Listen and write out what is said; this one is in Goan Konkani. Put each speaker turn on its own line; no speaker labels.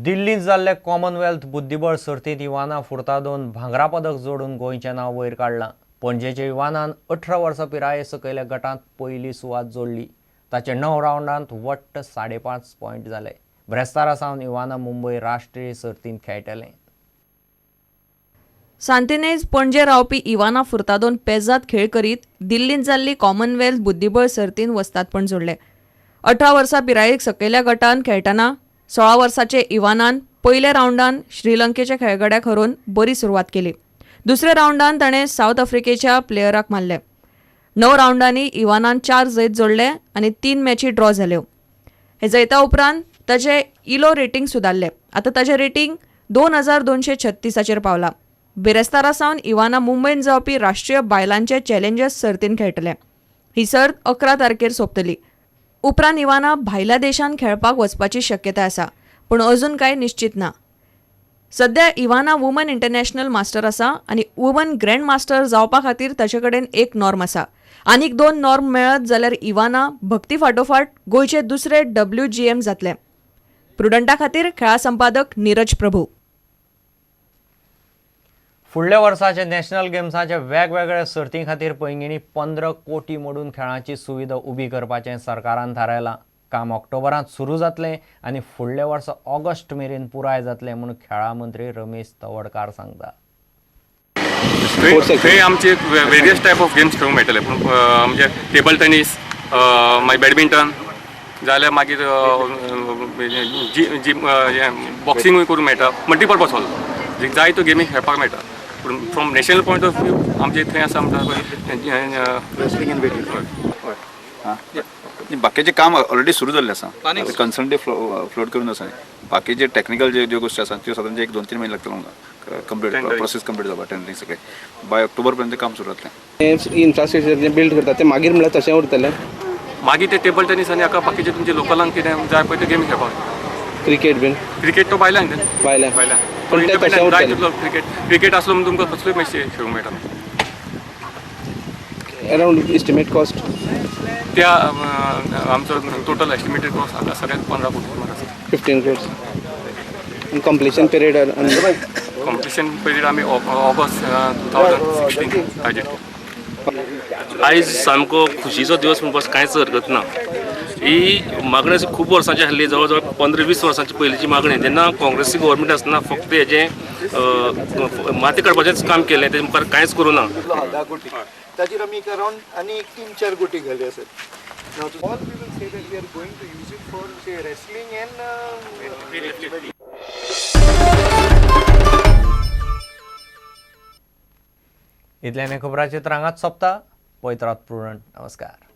दिल्लींत जाल्ले कॉमनवेल्थ बुद्धिबळ सर्तींत इवाना फुर्तादोन भांगरा पदक जोडून गोंयचें नांव वयर काडलां. पणजेच्या इवानान 18 वर्सां पिराये सकयल्या गटांत पयली सुवात जोडली. ताचे 9 रावंडांत वट्ट 5.5 पॉयंट जाले. ब्रेस्तारा सावन इवाना मुंबय राष्ट्रीय सर्तींत खेळटलें.
सांतिनेज पणजे रावपी इवाना फुर्तादोन पेजाद खेळ करीत दिल्लींत जाल्ली कॉमनवेल्थ बुद्धिबळ सर्तींत वस्तादपण जोडलें. 18 वर्सां पिरायेक सकयल्या गटांत खेळटना 16 वर्साचे इवानान पयल्या रावंडान श्रीलंकेच्या खेळगड्याक हरोवन बरी सुरवात केली. दुसऱ्या रावंडान ताणें सावथ आफ्रिकेच्या प्लेयराक मारले. 9 रावंडांनी इवानान 4 जैत जोडले आनी 3 मॅची ड्रॉ जाल्यो. हे जैता उपरांत ताचें इलो रेटींग सुदारलें. आतां ताचें रेटींग 2236 पावलां. बिरेस्तारा सावन इवाना मुंबयंत जावपी राष्ट्रीय बायलांचे चॅलेंजर्स सर्तींत खेळटलें. ही सर्त 11 तारखेर सोंपतली. उपरांत इवाना भायल्या देशांत खेळपाक वचपाची शक्यताय आसा, पूण अजून कांय निश्चित ना. सध्या इवाना वुमन इंटरनॅशनल मास्टर आसा आनी वुमन ग्रँड मास्टर जावपा खातीर ताचे कडेन 1 नॉर्म आसा. आनीक 2 नॉर्म मेळत जाल्यार इवाना भक्ती फाटोफाट गोंयचे दुसरे WGM जातले. प्रुडंटा खातीर खेळा संपादक नीरज प्रभू.
फुडल्या वर्साच्या नॅशनल गेम्साच्या वेगवेगळ्या सर्तीं खातीर पैंगिणी 15 कोटी मोडून खेळांची सुविधा उबी करपाचें सरकारान थारायलां. काम ऑक्टोबरांत सुरू जातलें आनी फुडल्या वर्सा ऑगस्ट मेरेन पुराय जातलें म्हूण खेळां मंत्री रमेश तवडकार सांगता.
थंय आमचे वेरियस टायप ऑफ गेम्स खेळूंक मेळटले. पूण म्हणजे टेबल टेनीस, मागीर बॅडमिंटन, जाल्यार मागीर जिम, बॉक्सिंगूय करूंक मेळटा. मल्टिपर्पज हॉल, जाय त्यो गेमी खेळपाक मेळटा. पूण from national point of view आमचे थंय आसा म्हणटा
रेसलिंग एंड वेट. बाकीचें काम ऑलरेडी सुरू जाल्लें आसा. कन्सर्न फ्लोट करून आसा. बाकीचे टॅक्निकल जे ज्यो गोश्टी आसा त्यो सादारण 1-2-3 म्हयने लागतले आमकां कंप्लीट प्रोसेस कंप्लीट जावपाक. टेंडरींग सगळें बाय ऑक्टोबर पर्यंत काम सुरू जातलें.
इन्फ्रास्ट्रक्चर जें बिल्ड करता तें मागीर म्हणल्यार तशें उरतलें.
मागीर ते टेबल टेनीस आनी हाका बाकीचे तुमचे लोकलांक कितें जाय पळय ते गेमी खेळपाक.
क्रिकेट बीन
क्रिकेट तो भायल्यान
भायल्यान
भायल्यान
पूण ते तशें उरतलें.
तितलो क्रिकेट आसलो म्हूण तुमकां कसल्योय मॅची खेळूंक मेळटा.
अरावंड एस्टिमेट कॉस्ट
त्या आमचो टोटल एस्टिमेटेड कॉस्ट हांगा सगळ्यात 15 कोटी सुमार आसा.
15 crores. Completion period
completion period आमी ऑगस्ट 2016 टार्गेट केला.
आयज सामको खुशीचो दिवस म्हणपाक कांयच हरकत ना. ही मागणी अशी खूब वर्सांची आसली, जवळ जवळ 15-20 वर्सांची पयलींची मागणी. जेन्ना काँग्रेसी गव्हर्मेंट आसतना फक्त हेजें माती काडपाचेंच काम केलें, तेजे मुखार कांयच करूं ना.
10 कोटी ताचेर आमी एक अरावंड आनी 3-4 कोटी घाले आसत.
All we will say that we are going to use it for say wrestling and
इतल्यान खबरांचे हांगाच सोंपता. पळयत रावत प्रुडंट. नमस्कार.